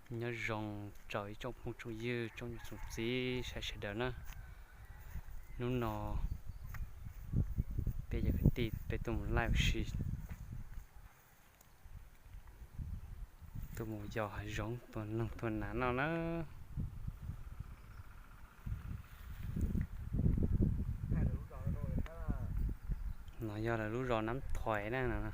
Nyob zoo tsaom ib tsoom phooj tsoom ywg tsoom niam tsoom txiv sawv daws na. Hnub no peb cov kwv tij peb tuaj mus laij ua si, tuaj mus yos hav zoov tua noog tua nas noj na. No yog lawv lub zos Nab Thoim na no.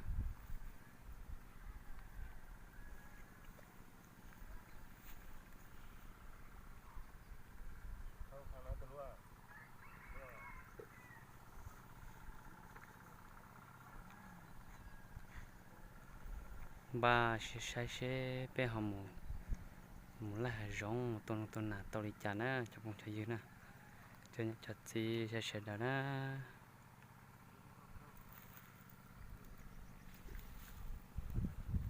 Npaj siab saib seb peb ho mus laij hav zoov mus tua noog tua nas tau li cas na cov phooj cov ywg na, cov niam cov txiv sawv daws na.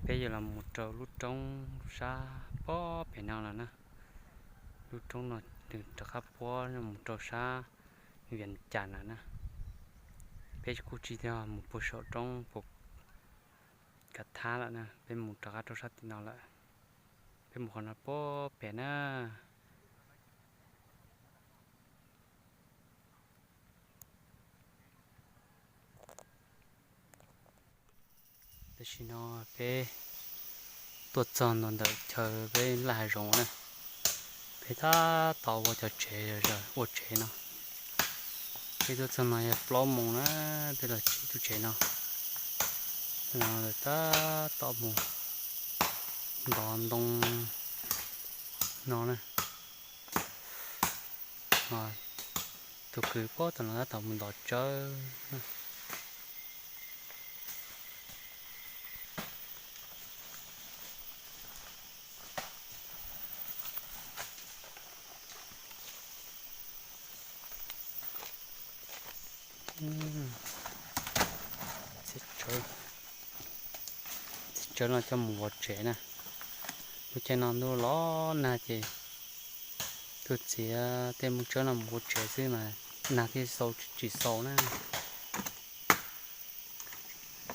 Peb yuav los mus rau lub roob sab pob pem no lawm na. Lub roob no nws rov qab puab mus rau sab Vias Cas lawm na. Peb kuj tsis tau mus puag saum roob puag Kav Thab lawm na, peb mus rov qab rau sab tim no lawm. Peb mus qhov no pob pem na. Tam sim no peb tuaj txog ntua ntawm chaw peb laij hav zoov na. Peb tab tom ua cov tsev, ua tsev no. Peb tuaj txog no yog plaub moos na, peb los tsib tus tsev no. No lawv tab tom mus ntov ntoo no na. Tus kwv puag tom no tab tom mus ntov tsawb. Txiav tsawb no coj mus ua tsev na. Lub caij no ntuj los nag ces tuaj txiav tej muj tsawb no mus ua tsev xwb mas nag thiaj xau tsis xau na.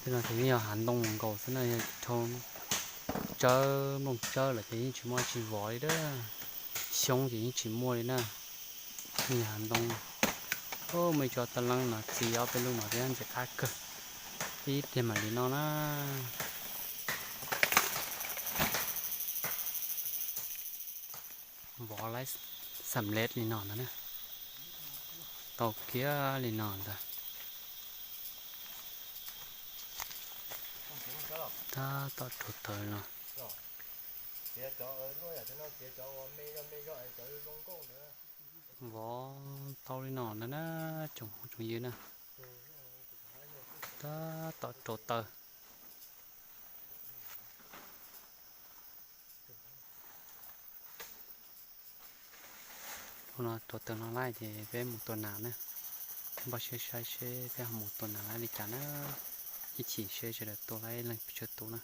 Tej no ces yeej yog hav ntoo nkaus xwb na, yog dhau tsawb nplooj tsawb lawm ces yeej tsis muaj dab tsi vov li a. Xyoob ces yeej tsis muaj li na. Yeej yog hav ntoo. Muaj ib tsob tab leeb no txiv ob peb lub no thiab ntxim qab kawg. Ib pliag mam li no na. Vov laib xam lej li no ntag na. Tau kiag li no ntag. Tab tom rauv taws no. Vov tau li no ntag na, tsoom phooj tsoom ywg na. Tab tom rauv taws. Hnub no rauv taws no laij ces peb mus tua nas na. Npaj siab saib seb peb ho mus tua nas laij li cas na. Ib chim seb sawv daws tua laij leej pes tsawg tus na.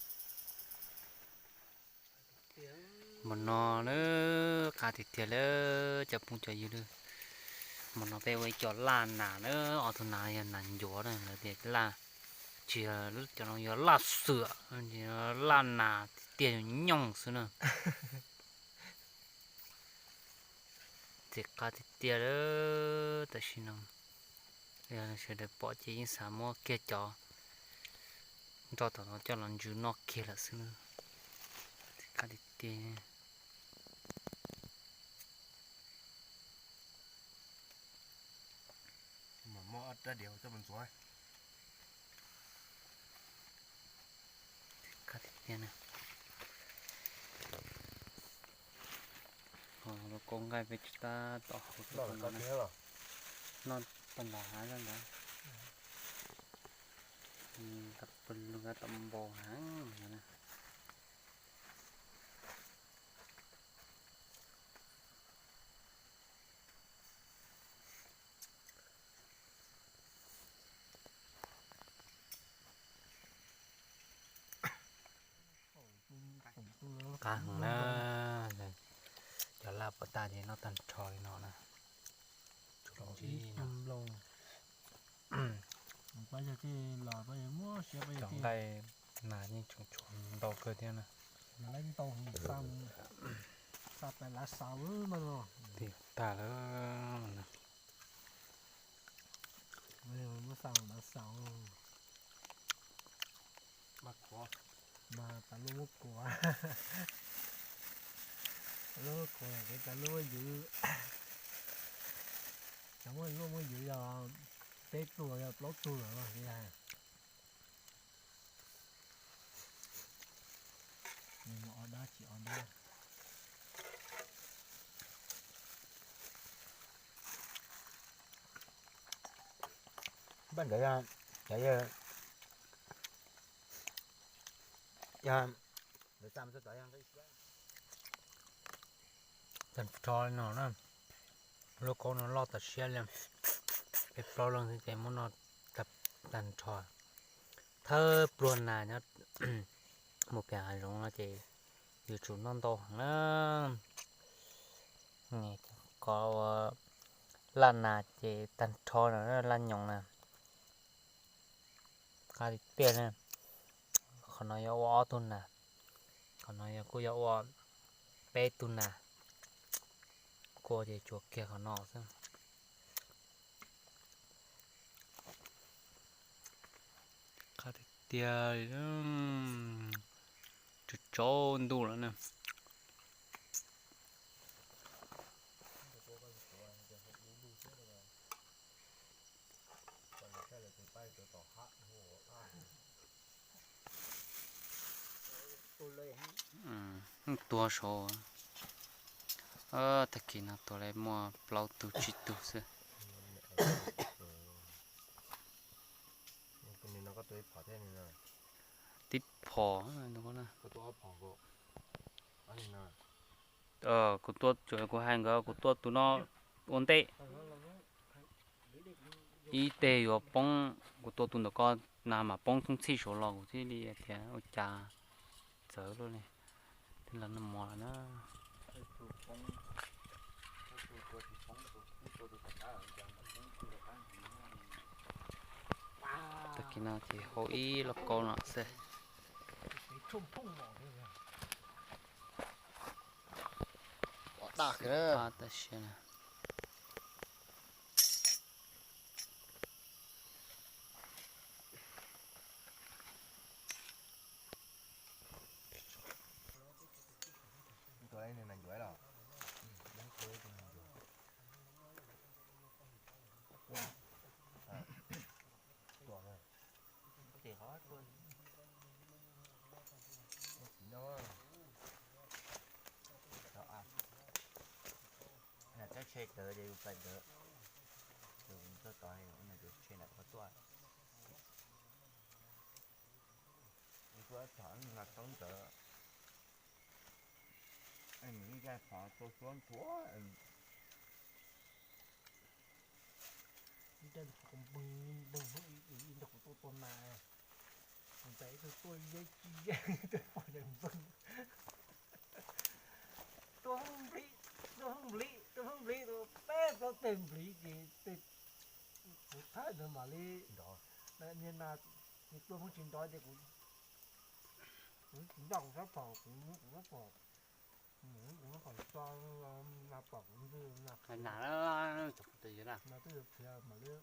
Hmo no na, qab tiag tiag li cov phooj cov ywg na. Hmo no peb ua ib co laj nas na, ob tug nas yog nas ncuav na, lawv tias laj, tsis yog cov no yog laj xuam, laj nas tiag tiag nyooj xwb na. Ntxim qab tiag tiag li. Tam sim no yog sawv daws pom ces yeej xav muab kiag cov nroj tom no coj los ntsws noj kiag lawm xwb na. Ntxim qab tiag tiag. Qab tiag tiag na. Lub kaub nqaij peb tsis tab tom hau tuaj no na. Noj tau npaum hav ntawd. Tab tom npau heev na. Qab heev na. Cov laj puas tag ces noj tag nrho li no na. Cov nqaij nas yeej tseem tshuav ntau kawg thiab na. Lav xaus mas no. Tag lawm. Muab xaus, lav xaus. Mas tas luaj muab kuas. Tas luaj muab kuas, kev tas luaj muab yws. Cov muab luaj muab yws yog peb tug yog plaub tug lawm. Nws mus o dab tsis o dab. Npaj ntawd yog, cov yog, yog, tag nrho no na, lub kaub no loj tas siab li, peb plaub leeg xwb ces muab noj tag nrho. Thawj pluag nas nyob mus pem hav zoov no ces yuav tsum noj ntau heev na. Kov ua laj nas ces tag nrho no laj nyoos na. Qab tiag tiag na. Qhov no yog ua ob tug nas, qhov no yog kuj yog ua peb tug nas, kuj ces tsuas kiag qhov no xwb. Qab tiag tiag, tsaus ntuj lawm na. Tuag saud, tag kis no tuag li muaj plaub tug tsib tug xwb. Tib phom, kuv tua, kuv hais nkawd kuv tua tus no ua ntej, ib teg yuav poob, kuv tua tus ntawm ko na mas poob thoob txhij saud los kuv thiaj li tias ua cas txawv luaj li. Twb los noj mov lawm na. Tag kis no ces hau ib lauj kaub no xwb. Tab sis Txawb tshe tawv ces yus pais ntawd, yus tuaj tod, yus tshe nram qhov tuaj. Yus tuaj tod mas tau ntawd, yus ib zaj qhov tua suab nthuav. Npleeg kuv tuaj tua nas, kuv ntais ib tug tuaj yeb ci yeb, ib tug pom npleeg. Tuaj hoob nplig, tuaj hoob nplig, tuaj hoob nplig, tua peb plaub teg nplig ces kuv thaij ntawd mam li, niag nas, nws tua hoob tsis nrov ces kuv, kuv tsis ncaj kuv sab phom, kuv muab kuv sab phom, kuv sab phom tso, nas pom kuv ntxwg nas, nas twb yuav khiav mam li.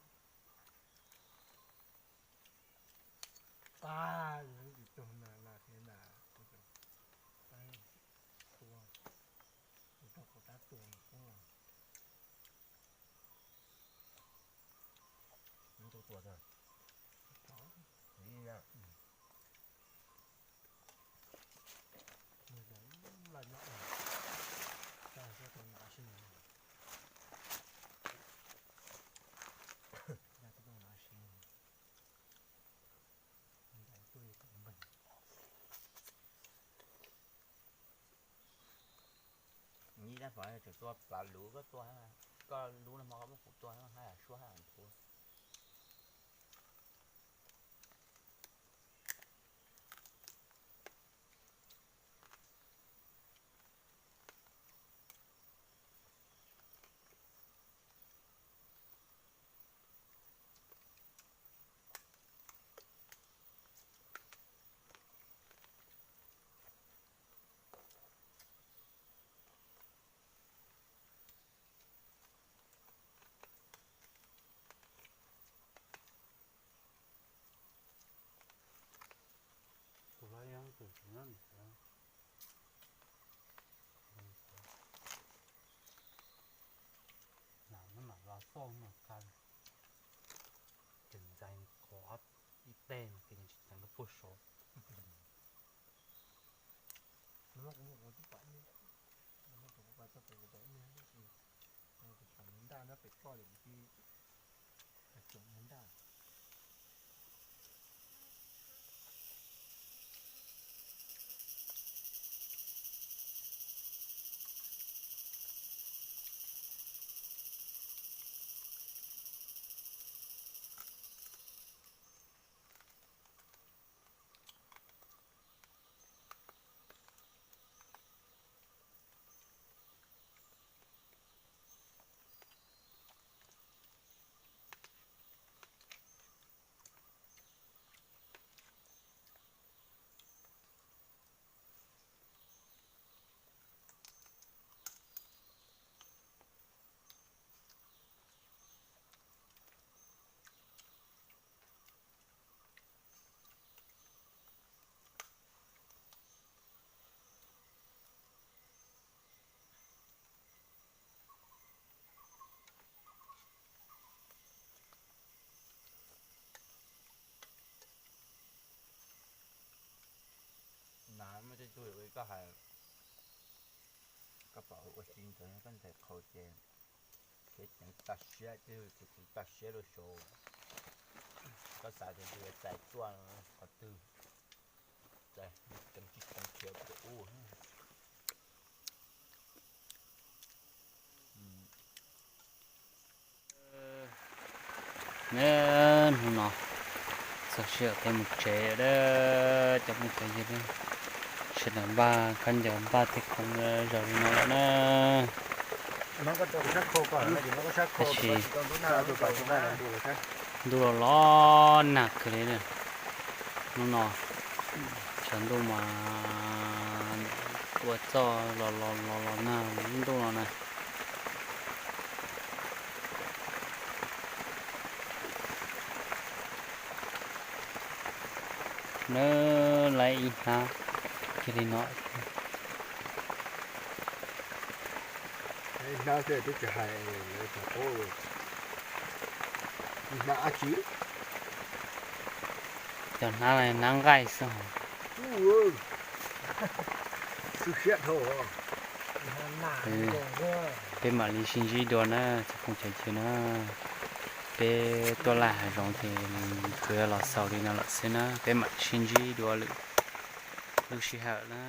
Pab, yog ib tug nas, nas khiav nas, tua, tua rau kuv rab tua. Tua tua, tua. Laj nyob, tso siab tau nav si, tau nav si. Ntais tuaj kom npleeg. Ib tab tom tseem tua plav luv koj tua, koj lub no hmo koj muab kuv tua hab suab hab nthuav. Nas no mam los xauj no qha, ces ntxais qhov ib teg no ces nws tsis teev lub puag saud. Nas muaj tej tug koj hais, koj pom ua si ntawd koj ntxais qhau ces siab ceev tag siab, tej tug tsis tag siab lub saud. Koj xav tias tus yuav txais tuaj qhov twg, txais ceev tsis ceev khiav pem ub. Hnub no txog sij hawm peb mus tsev lawm, cov phooj cov ywg, sawv daws npaj khaub ncaws npaj tej khoom zaum li no lawm na. Tab sis ntuj los los nag kawg li na. Hnub no tshav ntuj mas tua txoj los los los los nag ntuj no na. Nawb, lawv ib hnab kiag li no. Hnab xwb twb tsis hais lawv tsis paub hnab dab tsi. Cov hnab, hnab nqaij xwb. Siab dhau. Peb mam li sib ntsib dua na cov phooj cov ywg na. Peb tuaj laj hav zoov ces kuv yuav los xaus li no lawm xwb na, peb mam sib ntsib dua lwm lub sij hawm na.